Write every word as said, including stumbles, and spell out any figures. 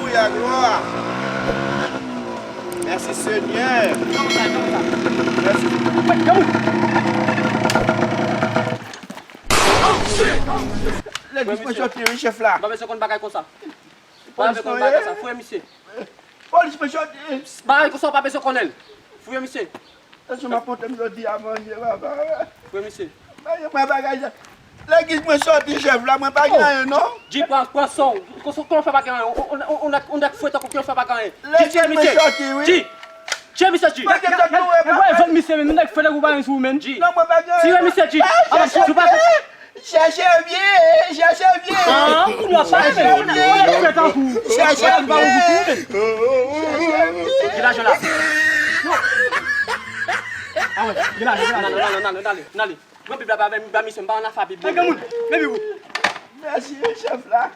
Glwa. Mèsi, Senyè. Mèsi. Legliz mwen soti, wi, chèf la. M pa bezwen konn bagay konsa. M pa bezwen konn bagay konsa. Fouye misye. Polis mwen soti. Bagay konsa, w pa bezwen konnen l. Fouye misye. Tansyon m ap monte m jodi a, Bondye, papa. Fouye misye. Mwen bagay sa. Legliz mwen soti, chèf la, mwen pa gen anyen, non. Di, pran, pran san w. Kòman w fè pa gen anyen? Ou nèk fre tankou w fè pa gen anyen. Di, tiye misye. Di. Tiye misye, di. Nèg wè vant misye, men nèg fre tankou pa gen sou ou, men. Di. Tiye misye, di. Aba, sou pa. Chèche byen, chèche byen. Ah, ou pa pale, men. Ou nèg fre tankou. Chèche byen. Ki lajan la? Ah wè, ki lajan, ki lajan. N ale, n ale, n ale, n ale. Pran Bib la ba, ba misye, m pa nan afa Bib. Nèg granmoun, men Bib ou. Mèsi, chèf la.